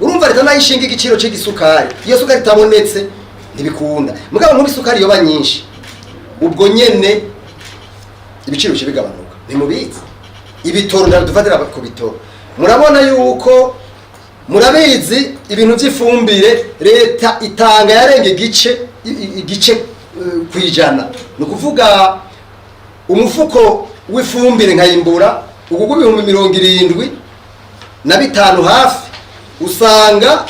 Urumva, leta nayo ishinga igiciro cy'igisukari, iyo sukari itabonetse ntibikunda. Mugabo nk'ubu isukari yoba nyinshi, ubwo nyene ibiciro bice bigabanuka. Ntimubizi ibitoro, ndadufatira ku bitoro. Murabona yuko, murabizi, ibintu by'ifumbire leta itanga yarenga igice 1%. Ni ukuvuga umufuko w'ifumbire nkayimbura ugugwa 75,000 hafi, usanga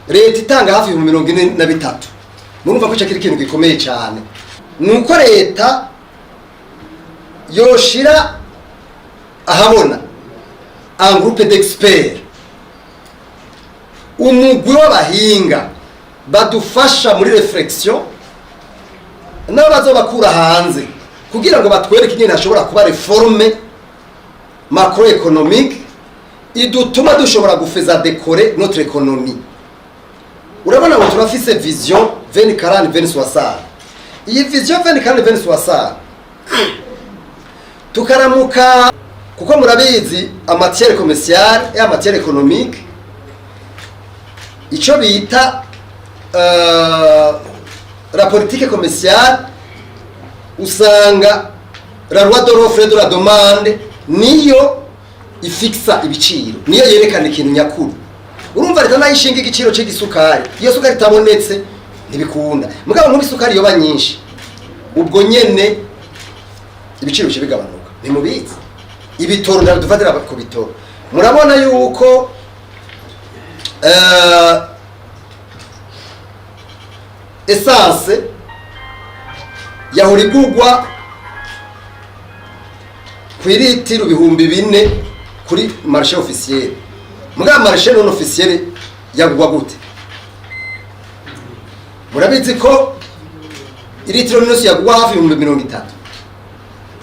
leta itanga hafi 43,000. Murumva ko icyo kiri ikintu gikomeye cyane. Ni uko leta yoshira ahabona un groupe d'experts, umugwi w'abahinga badufasha muri réflexion, nabo bazobakura hanze, kugira ngo batwereke ingene hashobora kuba réforme macroéconomique idutuma dushobora gufaire décoller notre économie. Urabona ngo turafise vision 2040 2060. Iyi vision 2040 2060 tukaramuka, kuko murabizi, en matière commerciale et en matière économique, ico bita la politique commerciale, usanga la loi de l'offre et de la demande niyo ifixa ibiciro, niyo yerekana ikintu nyakuri. Urumva, leta nayo ishinga igiciro cy'igisukari, iyo sukari itabonetse ntibikunda. Mugabo nk'ubu isukari yoba nyinshi, ubwo nyene ibiciro bice bigabanuka. Ntimubizi ibitoro, ndadufatira ku bitoro. Murabona yuko essence yahora igugwa ku iritiro 4000 kuri marché officiel. Mugabo marché non officiel yagugwa gute? Murabizi ko iritiro n'inusu yagugwa hafi 30,000.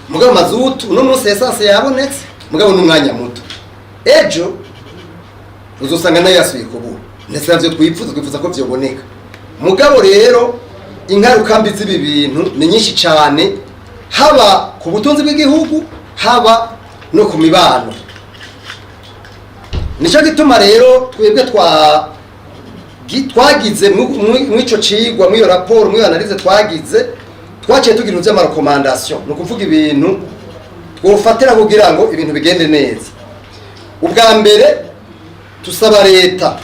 Mugabo mazutu, uno munsi essence yabonetse, mugabo n'umwanya muto, ejo uzosanga nayo yasubiye kubura. Ndetse navyo twifuza, twifuza ko vyoboneka. Mugabo rero ingaruka mbi z'ibi bintu ni nyinshi cyane, haba ku butunzi bw'igihugu, haba no ku mibano. Nicyo gituma rero twebwe twagize mw'ico cigwa, mw'iyo raporo, mw'iyo analyse twagize, twaciye tugira ibintu vy'ama recommandations. Ni ukuvuga ibintu twofatira kugira ngo ibintu bigende neza. Ubwa mbere, tusaba leta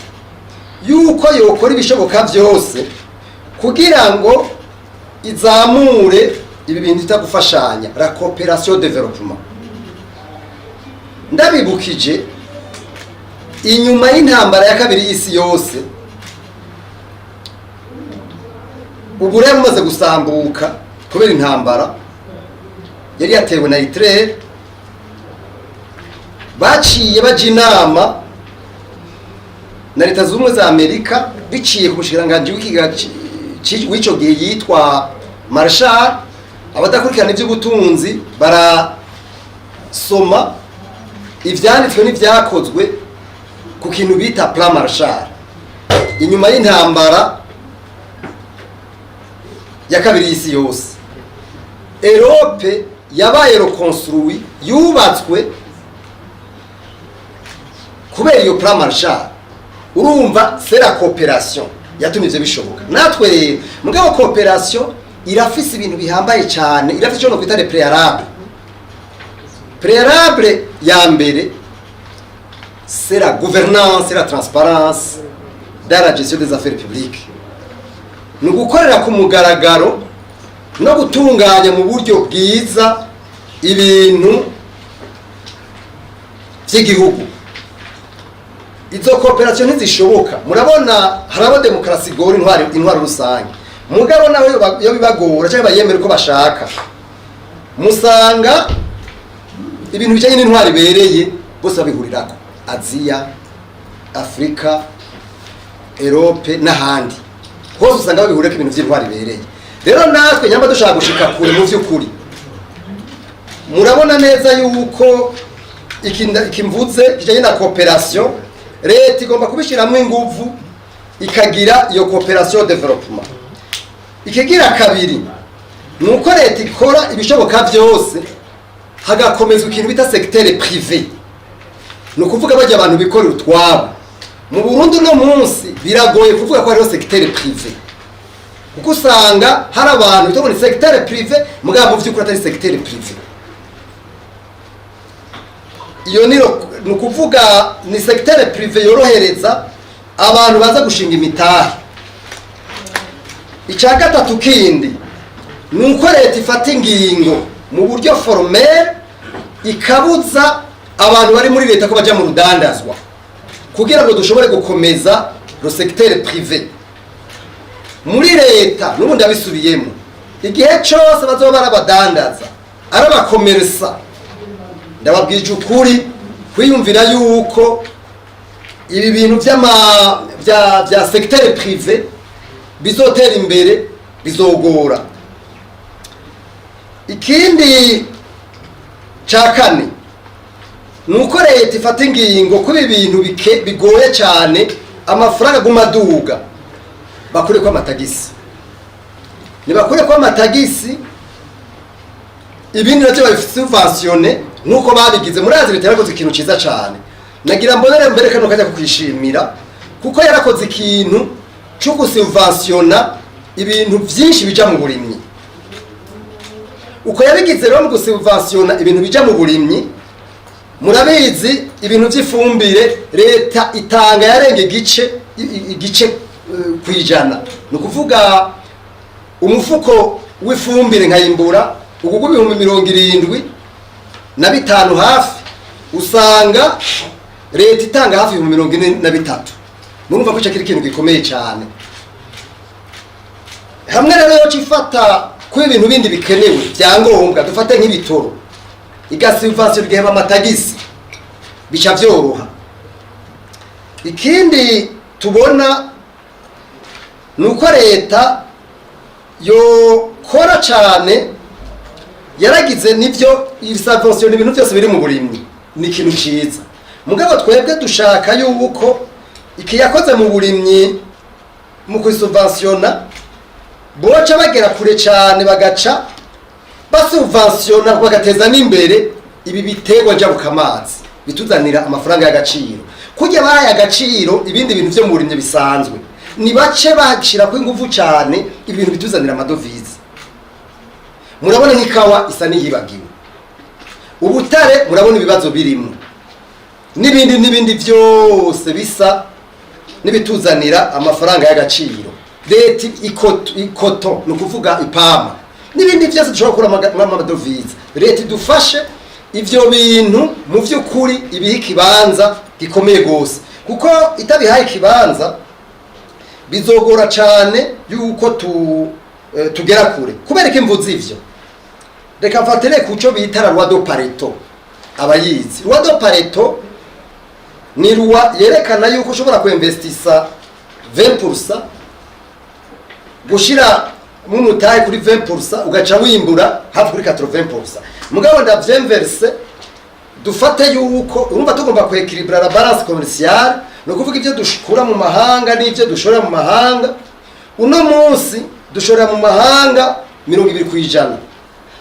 yuko yokora ibishoboka byose kugira ngo izamure ibi bintu bita gufashanya, la coopération développement. Ndabibukije, inyuma y'intambara ya kabiri y'isi yose, uburere bumaze gusambuka kubera intambara yari yatewe na Hitler, baciye baja inama na Leta Zunze Ubumwe za Amerika biciye ku mushikiranganji w'ikiga w'ico gihe yitwa Marshall. Abadakurikirana iby'ubutunzi barasoma ivyanditswe n'ivyakozwe ku kintu bita Plan Marshall inyuma y'intambara ya kabiri y'isi yose. Europe yabaye reconstruit, yubatswe kubera iyo Plan Marshall. Urumva, c'est la coopération yatumye ivyo bishoboka. Natwe rero, mugabo coopération irafise ibintu bihambaye cyane, irafise ico nokwita les préalables. Préalable ya mbere, c'est la gouvernance et la transparence dans la gestion des affaires publiques. Ni ugukorera ku mugaragaro no gutunganya mu buryo bwiza ibintu by'igihugu. Izo coopération ntizishoboka. Murabona, harabo demokarasi igora intwaro rusange, mugabo nawe iyo bibagora cyangwa bayemera uko bashaka, musanga ibintu bijyanye n'intwaro ibereye bose babihurirako. Aziya, Afurika, Europe n'ahandi hose usanga babihurira ibintu by'intwaro ibereye. Rero natwe nyamba dushaka gushika kure mu by'ukuri, murabona neza yuko iki mvuze kijyanye na coopération, leta igomba kubishyiramo inguvu, ikagira iyo coopération développement. Ikigira kabiri ni uko leta ikora ibishoboka byose hagakomezwa ikintu bita secteur privé. Ni ukuvuga bajya abantu bikorera utwabo. Mu Burundi uno munsi biragoye kuvuga ko hariho secteur privé, kuko usanga hari abantu bita ngo ni secteur privé, mugabo mu vy'ukuri atari secteur privé. Iyo ni ukuvuga ni secteur privé yorohereza abantu baza gushinga imitahe. Icya gatatu kindi ni uko leta ifata ingingo mu buryo formel, ikabuza abantu bari muri leta ko bajya mu rudandazwa, kugira ngo dushobore gukomeza le secteur privé muri leta. N'ubundi abisubiyemo, igihe cyose bazoba barabadandaza, ari abakomeresa, ndababwije ukuri, kwiyumvira yuko ibi bintu by'ama bya secteur privé bizotera imbere bizogora. Ikindi cya kane ni uko leta ifata ingingo ko ibi bintu bigoye cyane, amafaranga aguma aduga, bakure ko amatagisi. Nibakure ko amatagisi, ibindi navyo babisubventione nk'uko babigize. Murazi, leta yarakoze ikintu ciza cane. Nagira mbonere mbere kano kajya kukwishimira, kuko yarakoze ikintu co gusubventiona ibintu vyinshi bija mu burimyi. Uko yabigize rero mu gusubventiona ibintu bija mu burimyi, murabizi, ibintu vy'ifumbire leta itanga yarenga igice kwijana. Ni ukuvuga umufuko w'ifumbire nkayimbura ugugwa 75,000 hafi, usanga leta itanga hafi 43,000. Murumva ko ico kiri ikintu gikomeye cyane. Hamwe rero yoca ifata ko ibintu bindi bikenewe bya ngombwa, dufate nk'ibitoro, igasubvention, igaheba amatagisi, bica vyoroha. Ikindi tubona ni uko leta yokora cyane. Yaragize nibyo, isubvention ibintu byose biri mu burimyi ni ikintu ciza, mugabo twebwe dushaka yuko iki yakoze mu burimyi mu kwisubventiona boca bagera kure cyane, bagaca basubventiona, bagateza n'imbere ibi biterwa njabukamazi bituzanira amafaranga y'agaciro. Kurya bahaye agaciro ibindi bintu vyo mu burimyi bisanzwe, ni bace bashirako ingufu cyane ibintu bituzanira amadovize. Murabona nk'ikawa isa n'iyibagiwe, ubutare murabona ibibazo birimo, n'ibindi n'ibindi byose bisa n'ibituzanira amafaranga y'agaciro. Leta ikoto, ni ukuvuga ipama n'ibindi byose dushobora gukura amadovize, leta idufashe ivyo bintu mu vy'ukuri ibiha ikibanza gikomeye gose, kuko itabihaye ikibanza bizogora cane yuko tugera kure. Kubera ko imvuze ivyo, reka mfatire ku cyo bita la loi de Pareto. Abayizi, loi de Pareto ni loi yerekana yuko ushobora kuinvestisa 20%, gushira mumutahe kuri 20%, ugaca wimbura hafi kuri 80%. Mugabo ndavyemverse, dufate yuko urumva tugomba kuéquilibra la balance commerciale, ni ukuvuga ibyo dukura mu mahanga n'ibyo dushora mu mahanga. Uno munsi dushorera mu mahanga 20%,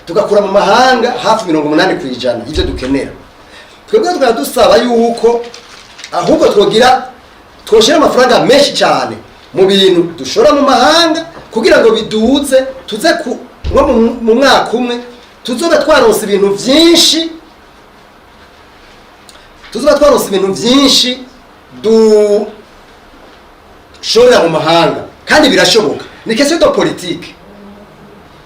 tugakura mu mahanga hafi 80% y'ibyo dukenera. Twebwe tukaba dusaba yuko ahubwo twogira twoshira amafaranga menshi cyane mu bintu dushora mu mahanga, kugira ngo biduze, tuze ku nko mu mwaka umwe tuzobe twaronse ibintu vyinshi, tuzoba twaronse ibintu vyinshi dushorera mu mahanga. Kandi birashoboka, ni question de politique.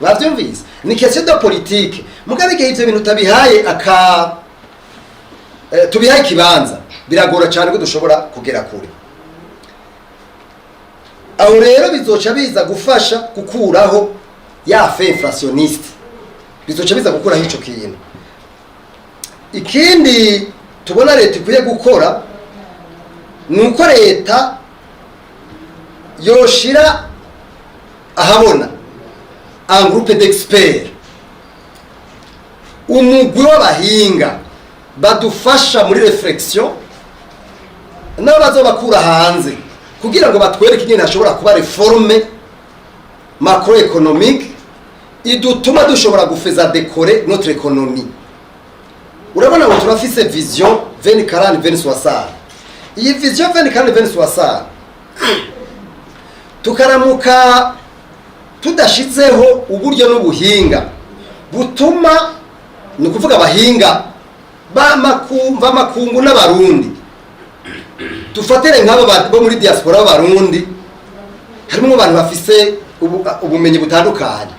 Mwavyumvise, ni question de politique. Mugabe igihe ivyo bintu tabihaye aka tubihaye ikibanza, biragora cyane ko dushobora kugera kure. Aho rero bizoca biza gufasha gukuraho ya effet inflationniste, bizoca biza gukuraho ico kintu. Ikindi tubona leta ikwiye gukora ni uko leta yoshira ahabona un groupe d'experts, umugwi w'abahinga badufasha muri réflexion, nabo bazobakura hanze, kugira ngo batwereke ingene hashobora kuba réforme macroéconomique idutuma dushobora gufaire décoller notre économie. Urabona ngo turafise vision 2040 2060. Iyi vision 2040 2060, tukaramuka tudashizeho uburyo n'ubuhinga butuma, ni ukuvuga abahinga b'amakungu n'Abarundi, dufatire nk'abo bo muri diaspora b'Abarundi, harimo abantu bafise ubumenyi butandukanye,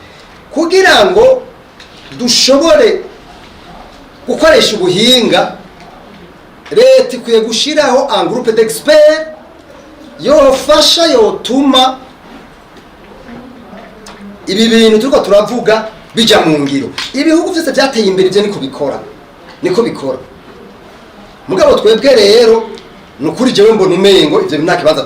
kugira ngo dushobore gukoresha ubuhinga, leta ikwiye gushyiraho un groupe d'experts yofasha, yotuma ibi bintu turiko turavuga bija mu ngiro. Ibihugu byose byateye imbere ibyo niko bikora, niko bikora. Mugabo twebwe rero, ni ukuri, jewe mbona umengo ivyo nta kibanza.